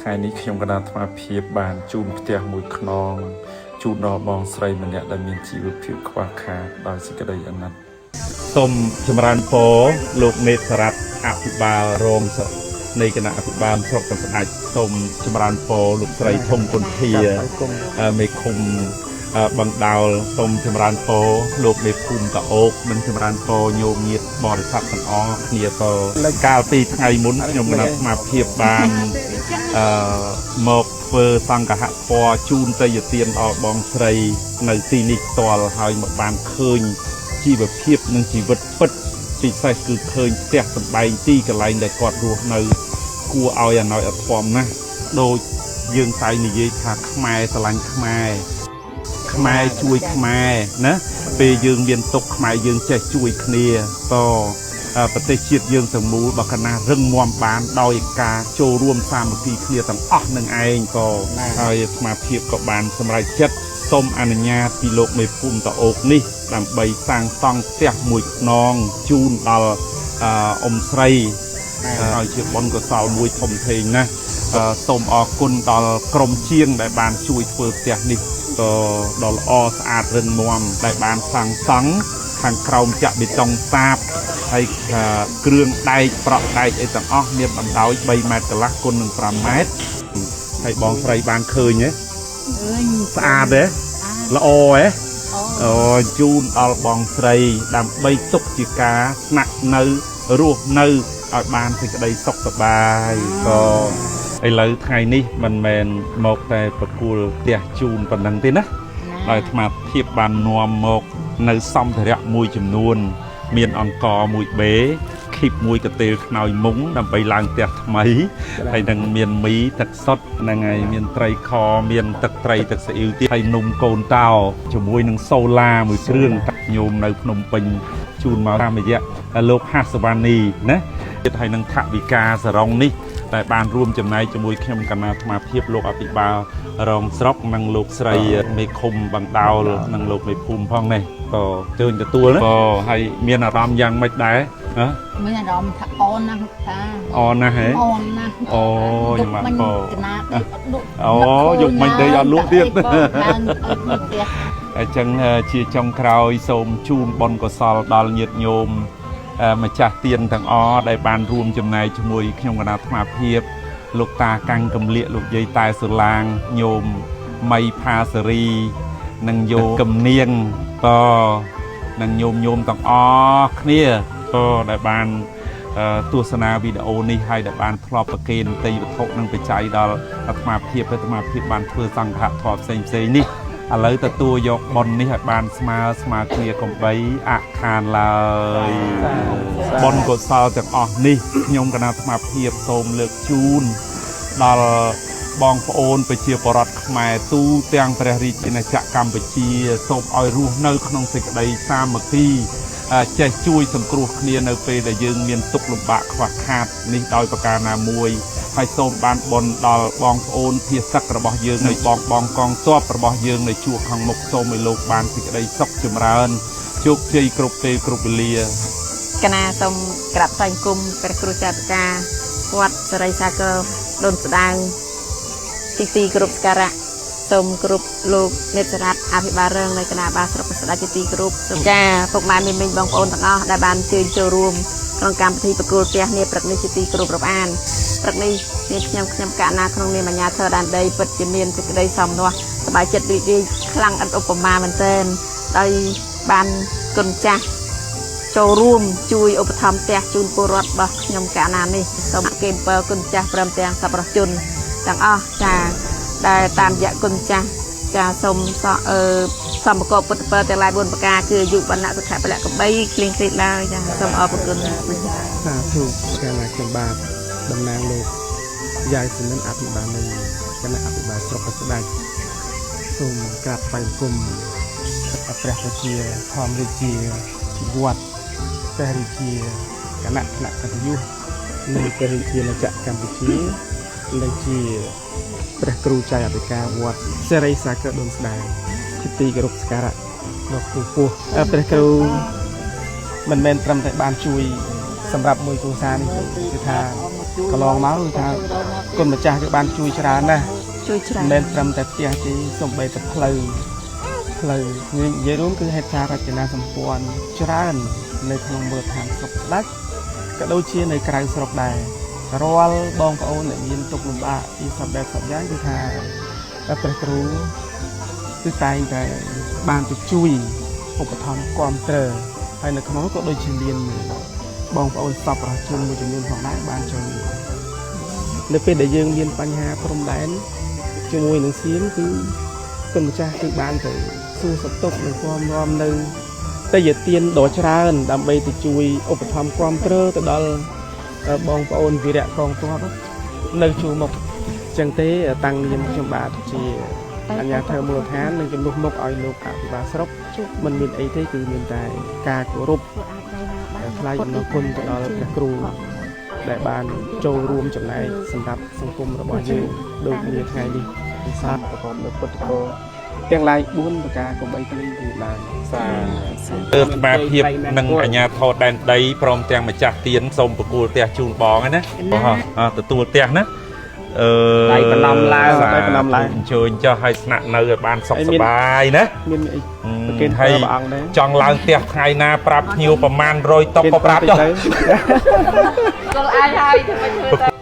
ថ្ងៃនេះខ្ញុំកណ្ដាលអាត្មាភាពបានជូនផ្ទះមួយខ្នងជូនដល់បងស្រីម្នាក់ដែលមានជីវភាពខ្វះខាតដោយសេចក្តីអាណិត សូមចម្រើនពរលោកនេតសារ៉ាត់អភិបាលរងនៃគណៈអភិបាលស្រុកកស្ដាច់សូមចម្រើនពរលោកស្រីធំគុន្ធាមេឃុំបឹងដោលសូមចម្រើនពរលោកមេភូមិតាអូកនិងចម្រើនពរញោមញាតិបរិស័ទទាំងអស់គ្នាក៏កាលពីថ្ងៃមុនខ្ញុំគណៈអាត្មាភាពបានអឺមកធ្វើសង្ឃហធម៌ជូនទេយទានដល់បងស្រីនៅទីនេះផ្ទាល់ហើយមកបានឃើញជីវភាពនិងជីវិតពិតពិសេសគឺឃើញផ្ទះសម្បែងទីកន្លែងដែលគាត់រស់នៅគួរឲ្យអាណោចអធមណាស់ដូចយើងតែនិយាយថាខ្មែរស្រឡាញ់ខ្មែរខ្មែរជួយខ្មែរណាពេលយើងមានទុក្ខខ្មែរយើងចេះជួយគ្នាតប្រទេសជាតិយើងទាំងមូលបើកណារឹងមាំបានដោយការចូលរួមសាមគ្គីគ្នាទាំងអស់នឹងឯងក៏ហើយអាត្មាភាពក៏បានសម្រេចចិត្តសូមអនុញ្ញាតពីលោកមេភូមិតាអូកនេះដើម្បីសាងសង់ផ្ទះមួយខ្នងជូនដល់អ៊ំស្រីហើយជាបុណ្យកុសលមួយធំធេងណាស់សូមអរគុណដល់ក្រុមជាងដែលបានជួយធ្វើផ្ទះនេះក៏ដល់ល្អស្អាតរឹងមាំដែលបានសាងសង់ខាងក្រោមចាក់បេតុងសាបហើយគ្រឿងដែកប្រក់ដែកអីទាំងអស់មានបណ្ដោយ3ម៉ែត្រកន្លះគុណនឹង5ម៉ែត្រហើយបងស្រីបានឃើញទេស្អាតទេល្អហ៎អូជូនដល់បងស្រីដើម្បីទុកជាការស្នាក់នៅរស់នៅឲ្យបានសេចក្តីសុខសប្បាយក៏ឥឡូវថ្ងៃនេះមិនមែនមកតែប្រគល់ផ្ទះជូនប៉ុណ្ណឹងទេណាដោយអាត្មាភាពបាននាំមកនៅសម្ភារៈមួយចំនួនមានអង្គមួយបេឃីបមួយកទេលខ្នើយមុងដើម្បីឡើងផ្ទះថ្មីហើយនឹងមានមីទឹកសុទ្ធហ្នឹងហើយមានត្រីខមានទឹកត្រីទឹកស៊ីអ៊ីវទៀតហើយនំកូនតោជាមួយនឹងសូឡាមួយគ្រឿងញោមនៅភ្នំពេញជូនមកតាមរយៈលោកហាសវណ្ណីណាទៀតហើយនឹងថវិកាសរងនេះតែបានរួមចំណែកជាមួយខ្ញុំកណ្ណាអាត្មាភាពលោកអភិបាលរងស្រុកនិងលោកស្រីមេឃុំបឹងដោលនិងលោកមេភូមិផងនេះក៏ជើញទទួលក៏ហើយមានអារម្មណ៍យ៉ាងម៉េចដែរហ៎ មានអារម្មណ៍ថាអូនណាស់លោកតា អូនណាស់ហ៎ អូនណាស់ អូខ្ញុំបាទក៏ កណាដេកអត់លក់ អូយកមិញដេកអត់លក់ទៀត ឡើងឲ្យផ្ទះ អញ្ចឹងជាចុងក្រោយសូមជូនបុណ្យកុសលដល់ញាតិញោមម្ចាស់ទានទាំងអស់ដែលបានរួមចំណែកជាមួយខ្ញុំគណៈអាត្មាភាពលោកតាកាំងកំលៀកលោកយាយតែសូឡាងញោមមីផាសេរីនិងយោកំនៀងតនិងញោមញោមទាំងអស់គ្នាក៏ដែលបានទស្សនាវីដេអូនេះហើយដែលបានធ្លាប់ប្រគេនទេយវត្ថុនិងបច្ច័យដល់អាត្មាភាពអាត្មាភាពបានធ្វើសង្ឃធម៌ផ្សេងផ្សេងនេះឥឡូវទទួលយកបុណ្យនេះឲ្យបានស្មើស្មើគ្នាកុំបីអខានឡើយបុណ្យកុសលទាំងអស់នេះខ្ញុំគណៈអាត្មាភាពសូមលើកជូនដល់បងប្អូនប្រជាពលរដ្ឋខ្មែរទូទាំងព្រះរាជាណាចក្រកម្ពុជាសូមឲ្យរស់នៅក្នុងសេចក្តីសាមគ្គីចេះជួយសង្គ្រោះគ្នានៅពេលដែលយើងមានទុក្ខលំបាកខ្វះខាតនេះដោយប្រការណាមួយហើយសូមបានបុណ្យដល់បងប្អូនភាសឹករបស់យើងនៅបងបងកងទ័ពរបស់យើងនៅជួរខាងមុខសូមឲ្យលោកបានសេចក្តីសុខចម្រើនជោគជ័យគ្រប់ពេលគ្រប់វេលា កណាសូមក្រាបថ្វាយបង្គំព្រះគ្រូចារិកាវត្តសរិសាគរដូនស្ដាងទីទីគ្រប់សក្ការៈសូមគ្រប់លោកនេតសារ៉ាត់អភិបាលរងនៃគណៈបាលស្រុកស្ដេចជាទីគោរពសូមចាពុកម៉ែមីមីងបងប្អូនទាំងអស់ដែលបានអញ្ជើញចូលរួមក្នុងកម្មវិធីប្រគល់ផ្ទះនេះព្រឹកនេះជាទីគោរពរាប់អានព្រឹកនេះនាងខ្ញុំខ្ញុំកណាក្នុងនាមអាជ្ញាធរដែនដីពិតជាមានសេចក្តីសោមនស្សសប្បាយចិត្តរីករាយខ្លាំងឥតឧបមាមែនទែនដោយបានគុណចាស់ចូលរួមជួយឧបត្ថម្ភផ្ទះជូនពលរដ្ឋរបស់ខ្ញុំកណានេះសូមគេអំពើគុណចាស់ព្រមទាំងសប្បុរសជនទាំងអស់ចាដែលតាមរយៈគុណចាស់ចាសូមសមកពុទ្ធពរទាំងឡាយ4ប្រការគឺអាយុវណ្ណៈសុខៈពលៈកបីគ្លៀងគ្លៀតឡើយចាសូមអរគុណ សាធុកាលណាខ្ញុំបាទតំណាងលោកយាយសនិនអភិបាលនៃគណៈអភិបាលស្រុកស្ដេចសូមក្រាបថ្វាយបង្គំព្រះប្រជាធម្មរាជាវត្តព្រះរាជាគណៈថ្នាក់កតយុសនៃព្រះរាជាណាចក្រកម្ពុជានិងជាព្រះគ្រូចៅអធិការវត្តសិរីសាគរដូនស្ដាយជាទីគោរពសក្ការៈដ៏ខ្ពង់ខ្ពស់ព្រះគ្រូមិនមែនត្រឹមតែបានជួយសម្រាប់មួយគ្រួសារនេះគឺថា កន្លងមកគឺថាគុណម្ចាស់គឺបានជួយច្រើនណាស់ ជួយច្រើន មិនមែនត្រឹមតែផ្ទះទេសំបីតែផ្លូវផ្លូវនិយាយរួមគឺហេដ្ឋារចនាសម្ព័ន្ធច្រើននៅក្នុងមូលដ្ឋានស្រុកស្ដេចក៏ដូចជានៅក្រៅស្រុកដែររាល់បងប្អូនដែលមានទុក្ខលំបាកពីសពបែបសពយ៉ាងគឺថាព្រះគ្រូគឺតែងតែបានទៅជួយឧបត្ថម្ភគាំទ្រហើយនៅក្នុងនោះក៏ដូចជាមានបងប្អូនសប្បុរសជនមួយចំនួនផងដែរបានចូលរួមនៅពេលដែលយើងមានបញ្ហាព្រំដែនជាមួយនឹងសៀមគឺគុណម្ចាស់គឺបានទៅសួរសុខទុក្ខនិងគាំនាំនៅទេយទានដ៏ច្រើនដើម្បីទៅជួយឧបត្ថម្ភគាំទ្រទៅដល់បងប្អូនវីរៈកងទ័ពនៅជួរមុខចឹងទេតាំងនាមខ្ញុំបាទជាអាជ្ញាធរមូលដ្ឋាននិងជំនួសមុខឲ្យលោកអភិបាលស្រុកមិនមានអីទេគឺមានតែការគោរពថ្លែងអំណរគុណទៅដល់ព្រះគ្រូដែលបានចូលរួមចំណែកសម្រាប់សង្គមរបស់យើងដូចនាថ្ងៃនេះពិសាប្រកបដោយពុទ្ធពរទាំងឡាយ4ប្រការកុំបីភ្លេចពីបាន សាទើបអាភាពនិងអាជ្ញាធរដែនដីព្រមទាំងម្ចាស់ទានសូមប្រគល់ផ្ទះជូនបងហ្នឹងណាបងទទួលផ្ទះណាអឺ ដៃបន្លំឡើង ដៃបន្លំឡើង អញ្ជើញចុះឲ្យស្នាក់នៅឲ្យបានសុខសប្បាយណា មានអីប្រគេន ហើយ ព្រះអង្គដែរ ចង់ឡើងផ្ទះថ្ងៃណាប្រាប់ភ្ញៀវប្រមាណ100តុកក៏ប្រាប់ចុះ ទៅ គល់អាយហើយធ្វើមិនធ្វើទៅ